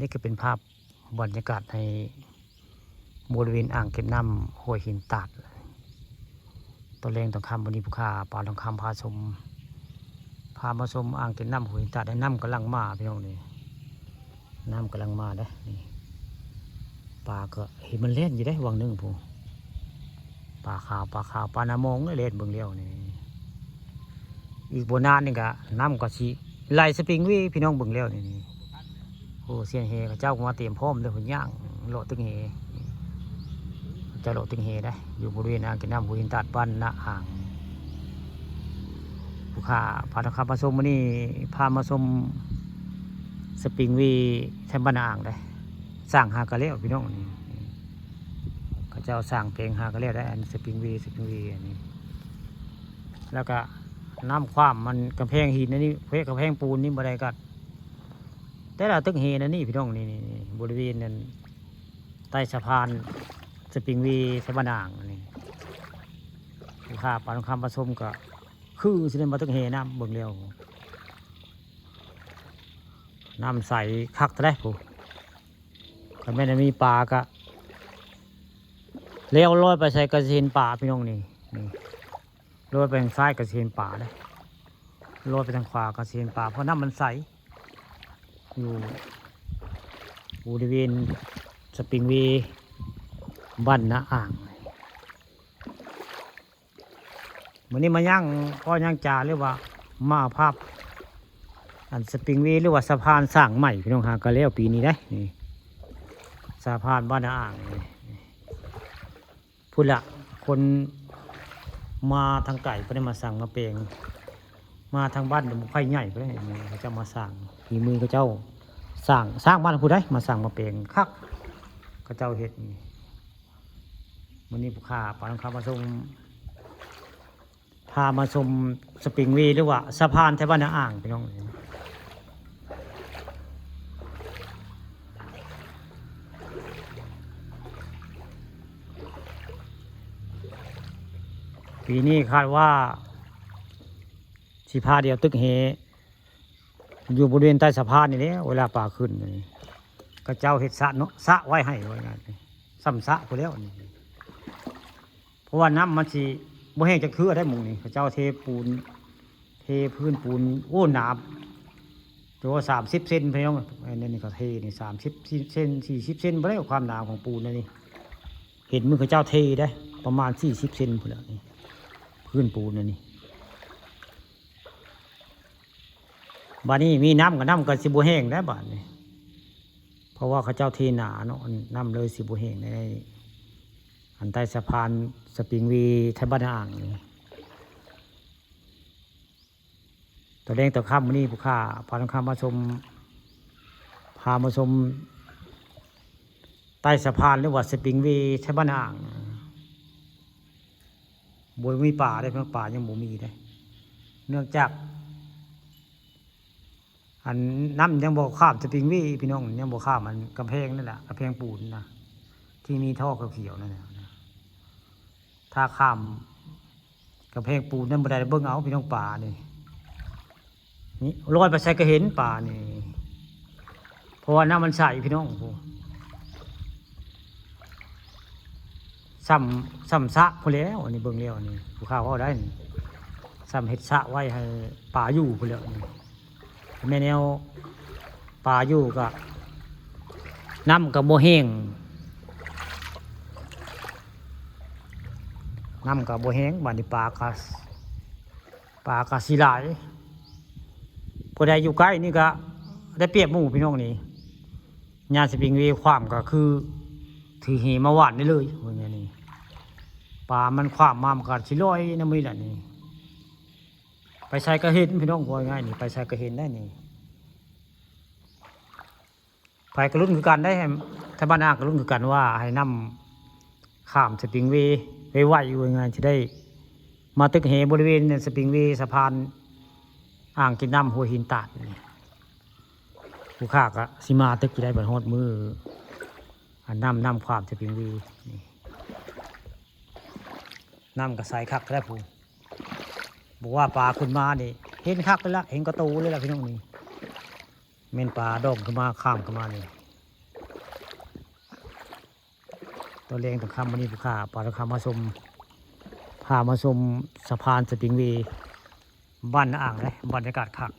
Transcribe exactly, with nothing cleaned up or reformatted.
นี่ก็เป็นภาพบรรยากาศในบริเวณอ่างเก็บน้ำห้วยหินตาด ตอนแลงตอนค่ำมื้อนี้ผู้ข้าปานทองคำพาชม พามาชมอ่างเก็บน้ำห้วยหินตาด น้ำกำลังมาพี่น้องนี่ น้ำกำลังมาเด้อนี่ ปลาก็เห็นมันแล่นอยู่เด้ วังหนึ่งพู้น ปลาขาว ปลาขาว ปลาหน้ามองเลย แล่นเบิ่งแล้วนี่ อีกบ่นานนี่ก็น้ำก็สิไหลสปริงเวย์ พี่น้องเบิ่งแล้วนี่ โอ้ เซียนแหเขาเจ้าก็มาเตรียมพร้อมเด้อ เพิ่นย่างเลาะตึกแห เจ้าเลาะตึกแหได้ อยู่บริเวณอ่างเก็บน้ำห้วยหินตาด บ้านนาอ่าง ผู้ข้าพาทองคำมาชมมื้อนี้ พามาชมสปริงเวย์แถวบ้านนาอ่างได้ สร้างหากะแล้วพี่น้องนี่ เขาเจ้าสร้างแปลงหากะแล้วได้ อันสปริงเวย์ สปริงเวย์อันนี้ แล้วก็น้ำขว้ามมัน กำแพงหินอันนี้ เพกำแพงปูนนี่บ่ได้ก็ แต่ละตึกแหนั่นนี่พี่น้องนี่ นี่ นี่ บริเวณนั้น ใต้สะพานสปริงเวย์แถวบ้านนาอ่างนี่ ผู้ข้าปานทองคำมาชมก็คือสิได้มาตึกแหน้ำเบิ่งแล้ว น้ำใสคักแท้พู้น คันแม่นมีปลาก็ แล้วลอยไปใสก็สิเห็นปลาพี่น้องนี่ นี่ ลอยไปทางซ้ายก็สิเห็นปลาเด้ ลอยไปทางขวาก็สิเห็นปลา เพราะน้ำมันใส อยู่บริเวณสปริงเวย์ บ้านนาอ่าง มื้อนี้มาย่างก็ย่างจา หรือว่ามาเอาภาพ อันสปริงเวย์ หรือว่าสะพานสร้างใหม่พี่น้อง หากะแล้วปีนี้ได้นี่ สะพานบ้านนาอ่างนี่ พุ้นละ คนมาทางไกลเพิ่นได้มาสร้างมาแปลง มาทางบ้านบุไคใหญ่เพิ่นได้นี่ เขาเจ้ามาสร้าง ฝีมือเขาเจ้าสร้าง สร้างบ้านผู้ใดมาสร้างมาแปลงคัก เขาเจ้าเฮ็ดนี่ มื้อนี้ผู้ข้าปานทองคำมาชม พามาชมสปริงเวย์ หรือว่าสะพานแถวบ้านนาอ่างพี่น้อง ปีนี้คาดว่าสิพาเดี่ยวตึกแห อยู่บริเวณใต้สะพานนี่แหละ เวลาปลาขึ้นนี่ เขาเจ้าเฮ็ดสระเนาะ สระไว้ให้ ว่างั้น ส่ำสระพู้นแล้วนี่ เพราะว่าน้ำมันสิบ่แห้งจักเทื่อได้หม่องนี่ เขาเจ้าเทปูน เทพื้นปูน โอ้ หนา ตัวสามสิบเซนพี่น้อง อันนี้เขาเทนี่ สามสิบเซน สี่สิบเซนบ่ได้ ความหนาของปูนอันนี้ เห็นมือเขาเจ้าเทได้ ประมาณสี่สิบเซนพู้นแหละนี่ พื้นปูนอันนี้ บัดนี้มีน้ำก็ น้ำก็สิบ่แห้งได้บัดนี้ เพราะว่าเขาเจ้าเทหนาเนาะ น้ำเลยสิบ่แห้งในอันใต้สะพานสปริงเวย์แถวบ้านนาอ่างนี่ ตอนแลงตอนค่ำมื้อนี้ผู้ข้าปานทองคำมาชม พามาชม ใต้สะพานหรือว่าสปริงเวย์แถวบ้านนาอ่าง บ่มีปลาเด้ ปลายังบ่มีเด้ เนื่องจาก อันน้ำยังบ่ข้ามสปริงเวย์พี่น้อง ยังบ่ข้ามอันกำแพงนั่นแหละ กำแพงปูนนะ ที่มีท่อเขียวๆนั่นแหละนะ ถ้าข้ามกำแพงปูนนั่นบ่ได้ เบิ่งเอาพี่น้อง ปลานี่ นี่ลอยไปใสก็เห็นปลานี่ เพราะว่าน้ำมันใสพี่น้อง โอ้โห ส่ำ ส่ำสระพู้นแล้ว อันนี้เบิ่งแล้ว อันนี้ผู้ข้าเว้าได้นี่ ส่ำเฮ็ดสระไว้ให้ปลาอยู่พู้นแล้วนี่ แม่นแนวปลาอยู่ก็ น้ำก็บ่แห้ง น้ำก็บ่แห้ง บัดนี้ปลาก็ ปลาก็สิหลาย ผู้ใดอยู่ใกล้นี่ก็ได้เปรียบหมู่พี่น้องนี่ ยามสปริงเวย์ข้ามก็คือถือแหมาหว่านได้เลย ว่าแนวนี้ ปลามันข้ามมามันก็สิลอยนำนี่แหละนี่ ไปใสก็เห็นพี่น้อง ว่าง่ายนี่ ไปใสก็เห็นได้นี่ ไผก็ลุ้นคือกันได้ ไทบ้านนาก็ลุ้นคือกันว่าให้น้ำข้ามสปริงเวย์ไวๆ ว่าง่าย สิได้มาตึกแหบริเวณสปริงเวย์ สะพานอ่างเก็บน้ำห้วยหินตาดนี่ ผู้ข้าก็สิมาตึกสิได้บัดฮอดมื้อ อันน้ำ น้ำข้ามสปริงเวย์นี่ น้ำก็ใสคักแล้วพู้น บอกว่าปลาขึ้นมานี่ เห็นคักเลยละ เห็นกะโตเลยละพี่น้องนี่ แม่นปลาดองขึ้นมา ข้ามขึ้นมานี่ ตอนแลงตอนค่ำมื้อนี้ผู้ข้าปาทุกข้ามาชม พามาชมสะพานสปริงเวย์บ้านนาอ่างเด้ บรรยากาศคัก